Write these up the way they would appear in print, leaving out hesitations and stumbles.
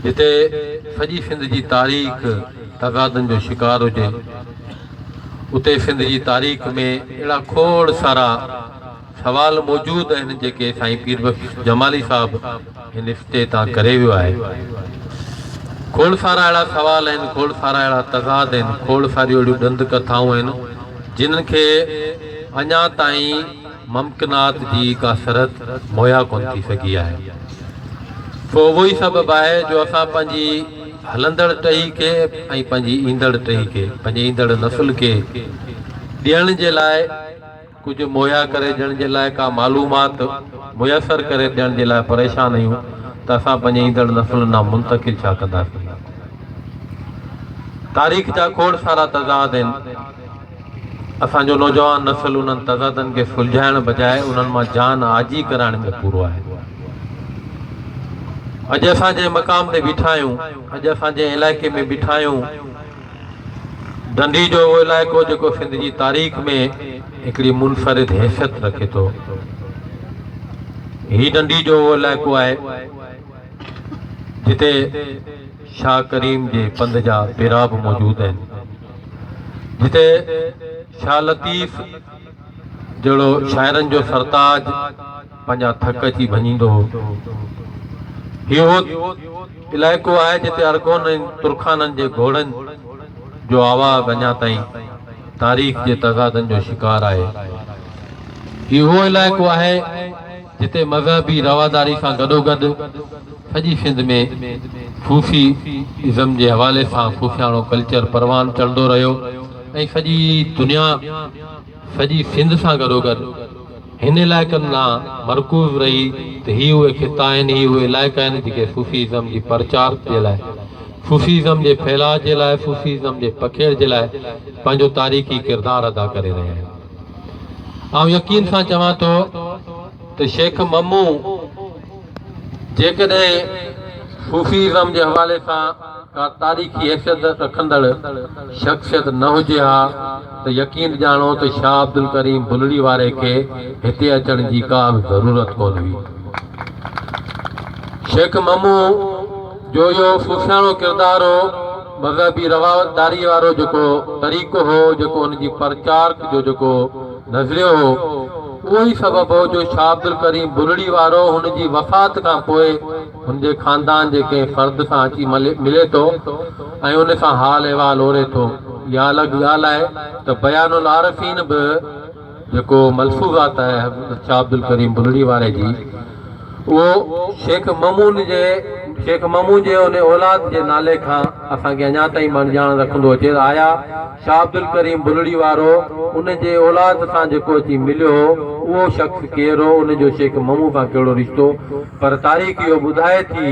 جتي سڄي سنڌ جي تاريخ تضادن جو شڪار هجي، اتي سنڌ جي تاريخ ۾ اهڙا کوڙ سارا سوال موجود آهن جيڪي سائين پير بخش جمالي صاحب هن اسٽيج تان ڪري ويو آهي. کوڙ سارا اهڙا سوال آهن، کوڙ سارا اهڙا تضاد آهن، کوڙ ساريون اهڙيون ڏند ڪٿائون آهن جن کي اڃا تائين ممڪنات جي ڪا سرحد مهيا ڪونه ٿي سگهي آهي. سو اهو ئي سبب آهي جو اسان پنهنجي هلندڙ ٽهي کي ۽ پنهنجي ايندڙ ٽهي کي، پنهنجي ايندڙ نسل کي ڏيڻ جي لاء ڪجهه مهيا ڪري ڏيڻ جي لاء ڪا معلومات ميسر ڪري ڏيڻ جي لاء پريشان آهيون ته اسان پنهنجي ايندڙ نسلن ڏانهن منتقل ڇا ڪنداسين. تاريخ جا کوڙ سارا تضاد آهن. اسان جو نوجوان نسل انهن تضادن کي سلجهائڻ بجاء انهن مان جان آجي ڪرائڻ ۾ پورو آهي. اڄ اسان جنهن مقام تي بيٺا آهيون، اڄ اسان جنهن علائقي ۾ بيٺا آهيون، ڍنڍي جو اهو علائقو جيڪو سنڌ جي تاريخ ۾ هڪڙي منفرد حيثيت رکي ٿو. هي ڍنڍي جو اهو علائقو آهي جتي شاهه ڪريم جي پنڌ جا پيرا به موجود آهن. جتي شاهه لطيف جهڙو شاعرن جو سرتاج پنهنجا ٿڪ اچي ڀڃيندو هو. هي اهو علائقو آهي جتي ارغون ۽ ترخانن جي گهوڙن جو آواز اڃا تائين تاريخ جي تضادن جو شڪار آهي. هي اهو علائقو آهي جتي مذهبي رواداري سان گڏوگڏ سڄي سنڌ ۾ صوفي ازم جي حوالي سان صوفياڻو ڪلچر پروان چڙهندو رهيو ۽ سڄي دنيا سڄي سنڌ سان گڏوگڏ هن علائقن ڏانهن مرڪوز رهي ته هي اهي خطا آهن، هي اهي علائقا آهن جيڪي صوفي ازم جي پرچار جي لاء، صوفي ازم جي ڦهلاء جي لاء، صوفي ازم جي پکيڙ جي لاء پنهنجو تاريخي ڪردار ادا ڪري رهيا آهن. آئون يقين سان چوان ٿو ته شيخ ممو جيڪڏهن صوفي ازم جي حوالي سان ڪا تاريخي حيثيت رکندڙ شخصيت نه هجي ها ته يقين ڄاڻو ته شاهه عبدالڪريم بلڙي واري کي هتي اچڻ جي ڪا به ضرورت ڪونه هئي. شيخ ممو جو اهو صوفياڻو ڪردار هو، مذهبي رواداري وارو جيڪو طريقو هو، جيڪو هن جي پرچارڪ جو جيڪو نظريو هو، اهو ئي سبب هو جو شاهه عبدالڪريم بلڙي وارو هن جي وفات کان پوء هن جي خاندان جي ڪنهن فرد سان اچي ملي ٿو ۽ ان سان حال احوال اوري ٿو. اها الڳ ڳالهه آهي ته بيان العارفين به جيڪو ملفوظات آهي حضرت شاهه عبدالڪريم بلڙي واري جي اهو شيخ ممون جي شيخ ممون جي ان اولاد جي نالي کان اسان کي اڃا تائين به اڻڄاڻ رکندو اچي ته آيا شاهه عبدالڪريم بلڙي وارو ان جي اولاد سان جيڪو اچي مليو هو اهو شخص ڪير هو ان جو شيخ ممون سان ڪهڙو رشتو پر تاريخ اهو ٻڌائي ٿي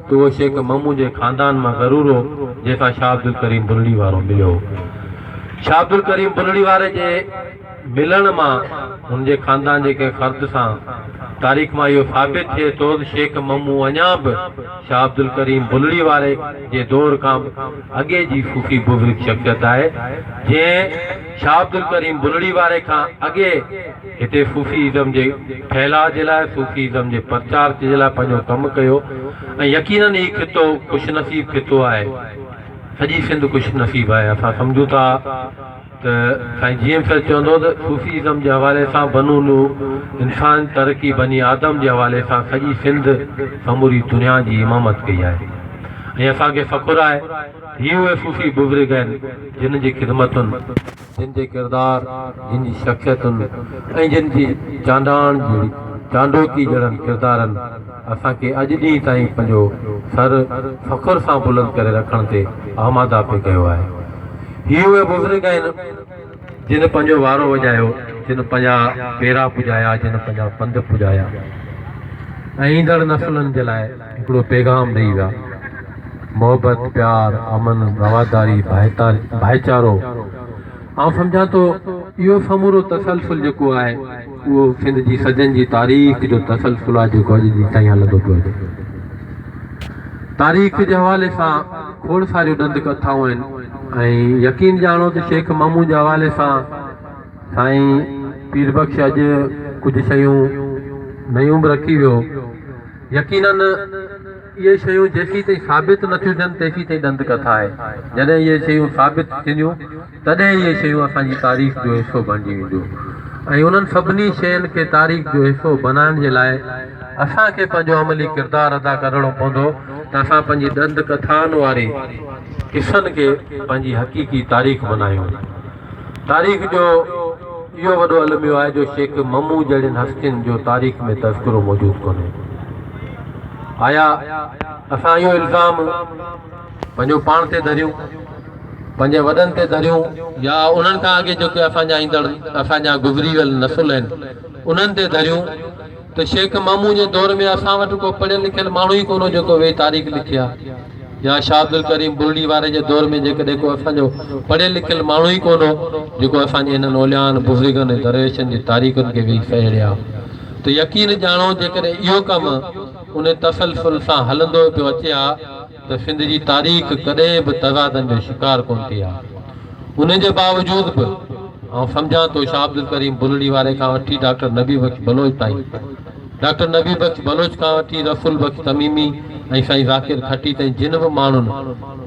ته اهو شيخ ممون جي خاندان مان ضرور هو جنهن سان شاهه عبدالڪريم بلڙي وارو مليو هو. شاهه عبدالڪريم بلڙي واري جي ملڻ مان هن جي خاندان جي ڪنهن فرد سان تاريخ مان اهو ثابت ٿئي ٿو ته شيخ ممون اڃا به شاهه عبدالڪريم بلڙي واري جي دور کان به اڳي جي صوفي بزرگ شخصيت آهي جنهن شاهه عبدالڪريم بلڙي واري کان اڳي هتي صوفي ازم جي ڦهلاء جي لاء، صوفي ازم جي پرچار جي لاء پنهنجو ڪم ڪيو ۽ يقينن هي خطو خوش نصيب خطو آهي. سڄي سنڌ خوش نصيب آهي. اسان سمجهون ٿا ته سائين جي ايم سيد چوندو هو ته صوفي ازم جي حوالي سان بنو نوح انسان ترقي بني آدم جي حوالي سان سڄي سنڌ سموري دنيا جي امامت ڪئي آهي ۽ اسان کي فخر آهي ته هي اهي صوفي بزرگ آهن جن جي خدمتن، جن جي ڪردار، جن جي شخصيتن ۽ جن جي چانڊاڻ جهڙي چانڊوڪي جهڙن ڪردارن اسان کي اڄ ڏينهن تائين پنهنجو سر فخر سان بلند ڪري رکڻ تي آماده پئي ڪيو آهي. هي اهي بزرگ آهن جن پنهنجو وارو وڄايو، جن پنهنجا پيرا پڄايا، جن پنهنجا پنڌ پڄايا ۽ ايندڙ نسلن جي لاء هڪڙو پيغام ڏئي ويا. محبت، پيار، امن، رواداري، ڀائيچارو. آئون سمجهان ٿو اهو سمورو تسلسل جيڪو آهي اهو سنڌ جي صدين جي تاريخ جو تسلسل آهي جيڪو اڄ ڏينهن تائين هلندو پيو اچي. تاريخ جي حوالي سان کوڙ ساريون ڏند ڪٿائون آهن ۽ يقين ڄاڻو ته شيخ ممون جي حوالي سان سائين پير بخش اڄ ڪجهه شيون نيون به رکي ويو. يقينن. اهي شيون جيسين تائين ثابت نه ٿيون ٿين تيسين تائين ڏند ڪٿا آهي. جڏهن اهي شيون ثابت ٿينديون تڏهن اهي شيون اسان جي تاريخ جو حصو بڻجي وينديون ۽ انهن سڀني شين کي تاريخ جو حصو بنائڻ جي لاء اسان کي پنهنجو عملي ڪردار ادا ڪرڻو پوندو ته اسان پنهنجي ڏند ڪٿائن واري قصن کي پنهنجي حقيقي تاريخ بنايون. تاريخ جو اهو وڏو الميو آهي جو شيخ ممو جهڙين هستين جو تاريخ ۾ تذڪرو موجود ڪونهي. آيا اسان اهو الزام پنهنجو پاڻ تي ڌريون، پنهنجي وڏن تي ڌريون يا انهن کان اڳي جيڪي اسان جا ايندڙ اسان جا گذري ويل نسل آهن انهن تي ڌريون ته شيخ مامون جي دور ۾ اسان وٽ ڪو پڙهيل لکيل ماڻهو ئي ڪونه هو جيڪو ويهي تاريخ لکي ها يا شاهه عبدالڪريم بلڙي واري جي دور ۾ جيڪڏهن ڪو اسان جو پڙهيل لکيل ماڻهو ئي ڪونه هو جيڪو اسان جي هنن اوليائن، بزرگن ۽ درويشن جي تاريخن کي ويهي سهيڙي ها ته يقين ڄاڻو جيڪڏهن اهو ڪم ان تسلسل سان هلندو پيو اچي ها ته سنڌ جي تاريخ ڪڏهن به تضادن جو شڪار ڪونه ٿئي ها. ان جي باوجود به آئون سمجهان ٿو شاهه عبدالڪريم بلڙي واري کان وٺي ڊاڪٽر نبي بخش بلوچ تائين، ڊاڪٽر نبي بخش بلوچ کان وٺي رسول بخش تميمي ۽ سائين ذاڪر کٽي تائين جن به ماڻهن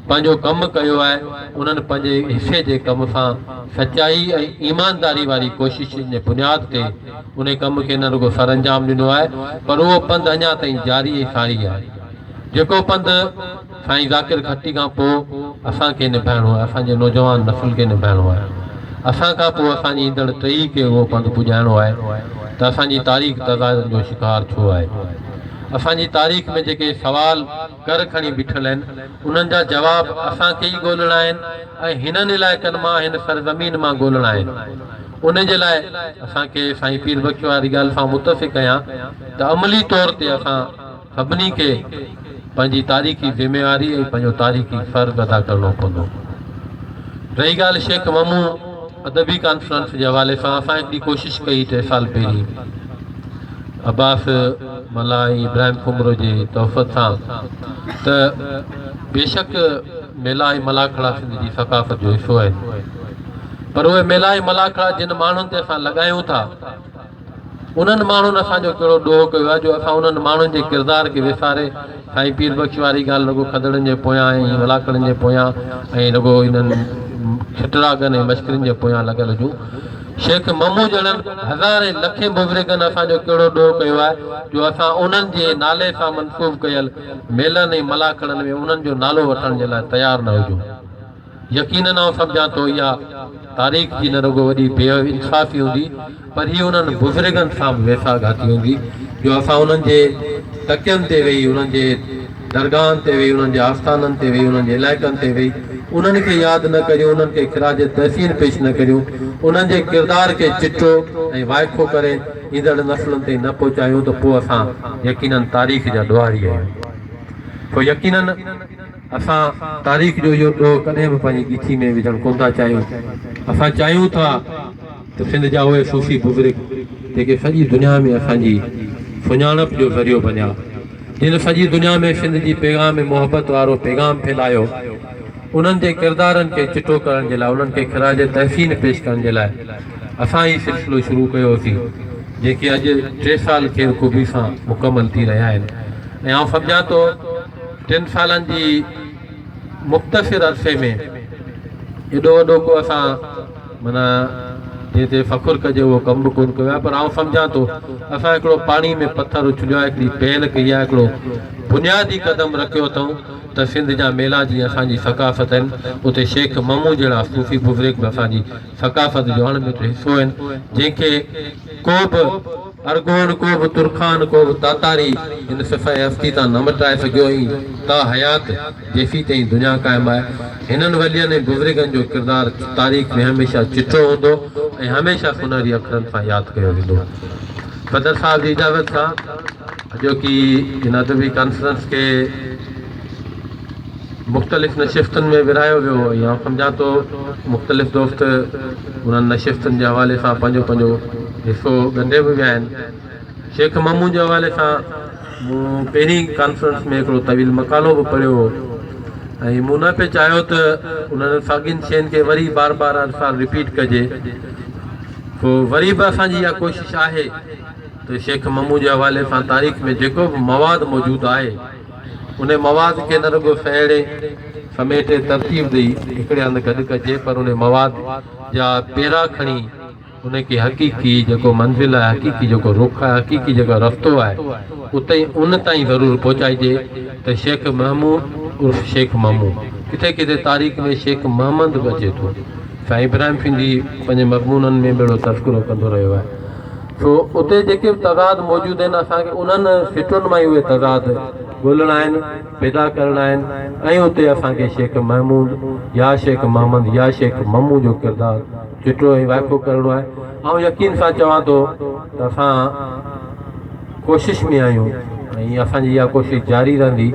پنهنجو ڪم ڪيو آهي انهن پنهنجي حصي جي ڪم سان سچائي ۽ ايمانداري واري ڪوششن جي بنياد تي انهي ڪم کي نه رڳو سرانجام ڏنو آهي پر اهو پنڌ اڃا تائين جاري ۽ ساري آهي. جيڪو پنڌ سائين ذاڪر کٽي کان پوء اسان کي نڀائڻو آهي، اسان جي نوجوان نسل کي نڀائڻو آهي. اسان کان پوء اسان جي ايندڙ ٽهي کي اهو پنڌ پڄائڻو آهي ته اسان جي تاريخ تضادن جو شڪار ڇو آهي؟ اسان جي تاريخ ۾ جيڪي سوال ڪر کڻي بيٺل آهن، انهن جا جواب اسان کي ئي ڳولڻا آهن ۽ هنن علائقن مان، هن سرزمين مان ڳولڻا آهن. ان جي لاء اسان کي سائين پير بخش واري ڳالهه سان متفق آهيان ته عملي طور تي اسان سڀني کي پنهنجي تاريخي ذميواري ۽ پنهنجو تاريخي فرض ادا ڪرڻو پوندو. رهي ڳالهه شيخ ممون ادبي ڪانفرنس جي حوالي سان اسان هڪڙي ڪوشش ڪئي ٽي سال پهرين عباس ملاح ۽ ابراهيم سومرو جي تحفت سان ته بيشڪ ميلا ۽ ملاکڙا سنڌ جي ثقافت جو حصو آهن پر اهي ميلا ۽ ملاکڙا جن ماڻهن تي اسان لڳايون ٿا انهن ماڻهن اسان جو ڪهڙو ڏوهه ڪيو آهي جو اسان انهن ماڻهن جي ڪردار کي وساري سائين پير بخش واري ڳالهه رڳو کدڙن جي پويان ۽ ملاکڙن جي پويان ۽ رڳو انهن کٽراڳن ۽ مشڪرين جي پويان لڳل هجون. شيخ ممو جهڙن هزارين لکين بزرگن اسان جو ڪهڙو ڏوهه ڪيو آهي جو اسان انهن جي نالي سان منسوب ڪيل ميلن ۽ ملاکڙن ۾ انهن جو نالو وٺڻ جي لاء تيار نه هجون. يقينن آئون سمجهان ٿو اها تاريخ جي نه رڳو وڏي بي انصافي هوندي پر هي انهن بزرگن سان به ويساهه گهاتي هوندي جو اسان انهن جي تڪين تي ويهي انهن جي درگاهن تي ويهي انهن جي آستانن تي ويهي انهن جي علائقن تي ويهي انهن کي ياد نه ڪريون انهن کي خراج تحسين پيش نه ڪريون انهن جي ڪردار کي چٽو ۽ وائکو ڪري ايندڙ نسلن تائين نه پهچايون ته پوء اسان يقينن تاريخ جا ڏوهاري آهيون سو يقينن اسان تاريخ جو اهو ڏوهه ڪڏهن به پنهنجي ڳچي ۾ وجهڻ ڪونه ٿا چاهيون. اسان چاهيون ٿا ته سنڌ جا اهي صوفي بزرگ جيڪي سڄي دنيا ۾ اسان جي سڃاڻپ جو ذريعو بنيا، جن سڄي دنيا ۾ سنڌ جي پيغام محبت وارو پيغام ڦهلايو، انهن جي ڪردارن کي چٽو ڪرڻ جي لاء، انهن کي خراج تحسين پيش ڪرڻ جي لاء اسان هي سلسلو شروع ڪيو هوسين، جيڪي اڄ ٽي سال خير خوبي سان مڪمل ٿي رهيا آهن ۽ آئون سمجهان ٿو ٽن سالن جي مختصر عرصي ۾ ايڏو وڏو ڪو اسان معنيٰ جنهن تي فخر ڪجي اهو ڪم به ڪونه ڪيو آهي پر آئون سمجهان ٿو اسان هڪڙو پاڻي ۾ پٿر اڇليو آهي هڪڙي پهل ڪئي آهي هڪڙو بنيادي قدم رکيو اٿئون ته سنڌ جا ميلا جيئن اسان جي ثقافت آهن اتي شيخ ممون جهڙا صوفي بزرگ به اسان جي ثقافت جو اڻ مٽ حصو آهن جنهن کي ڪو به ارغون، ڪو به ترخان، ڪو به تاتاري هن صفحه هستي تان نه مٽائي سگهيو ۽ تا حيات جيسين تائين دنيا قائم آهي، هنن ولين ۽ بزرگن جو ڪردار تاريخ ۾ هميشه چٽو هوندو ۽ هميشه سونهري اکرن سان ياد ڪيو ويندو. صدر صاحب جي اجازت سان اڄوڪي هن ادبي ڪانفرنس کي مختلف نشستن ۾ ورهايو ويو ۽ آئون سمجهان ٿو مختلف دوست انهن نشستن جي حوالي سان پنهنجو پنهنجو حصو ڳنڍي به ويا آهن. شيخ ممون جي حوالي سان مون پهرين ڪانفرنس ۾ هڪڙو طويل مقالو به پڙهيو هو ۽ مون نه پئي چاهيو ته انهن ساڳين شين کي وري بار بار هر سال رپيٽ ڪجي سو وري به اسان جي اها ڪوشش آهي ته شيخ ممون جي حوالي سان تاريخ ۾ جيڪو به مواد موجود آهي. ان مواد کي نه رڳو سهيڙي، سميٽي، ترتيب ڏئي هڪڙي هنڌ گڏ ڪجي پر ان مواد جا پيرا کڻي ان کي حقيقي جيڪو منزل آهي، حقيقي جيڪو رخ آهي، حقيقي جيڪو رستو آهي، اتي ان تائين ضرور پهچائجي ته شيخ محمود عرف شيخ ممو، ڪٿي ڪٿي تاريخ ۾ شيخ محمد به اچي ٿو. سائين ابراهيم سنڌي پنهنجي مضمونن ۾ به اهڙو تذڪرو ڪندو رهيو آهي. سو اتي جيڪي به تضاد موجود آهن، اسان کي انهن سٽن مان ئي اهي تضاد ڳولڻا آهن، پيدا ڪرڻا آهن ۽ اتي اسان کي شيخ محمود يا شيخ محمد يا شيخ ممو جو ڪردار چٽو ۽ وائکو ڪرڻو آهي. آئون يقين سان چوان ٿو ته اسان ڪوشش ۾ آهيون ۽ اسان جي اها ڪوشش جاري رهندي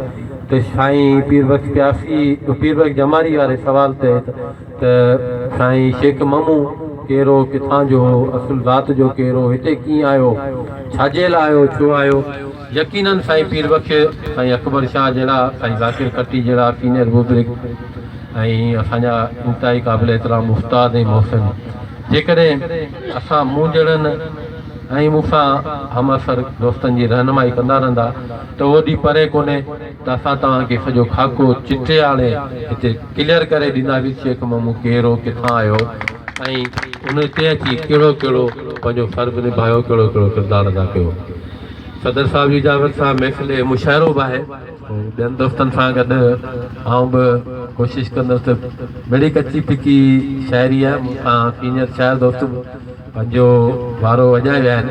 ته سائين پير بخش پياسي پير بخش جماري واري سوال تحت ته سائين شيخ ممو ڪير هو، ڪٿان جو هو، اصل ذات جو ڪير هو، هتي ڪيئن آيو، ڇاجي لاء آيو، ڇو آيو، يقينن سائين پير بخش، سائين اڪبر شاهه جهڙا، سائين ذاڪر کٽي جهڙا سينئر بزرگ ۽ اسان جا انتهائي قابل احترام استاد ۽ محسن جيڪڏهن اسان مون جهڙن ۽ مون سان همعصر دوستن جي رهنمائي ڪندا رهندا ته اهو ڏينهن پري ڪونهي ته اسان توهان کي سڄو خاڪو چٽي آڻي هتي ڪليئر ڪري ڏينداسين شيخ ممون ڪير هو، ڪٿان آيو ۽ ان هتي اچي ڪهڙو ڪهڙو پنهنجو فرض نڀايو، ڪهڙو ڪهڙو ڪردار ادا ڪيو. صدر صاحب جي اجازت سان محفل مشاعرو به آهي. ٻين دوستن سان گڏ آئون به ڪوشش ڪندس ته مڙئي ڪچي ڦڪي شاعري آهي، مون سان سينئر شاعر دوست به پنهنجو وارو وڄائي ويا آهن.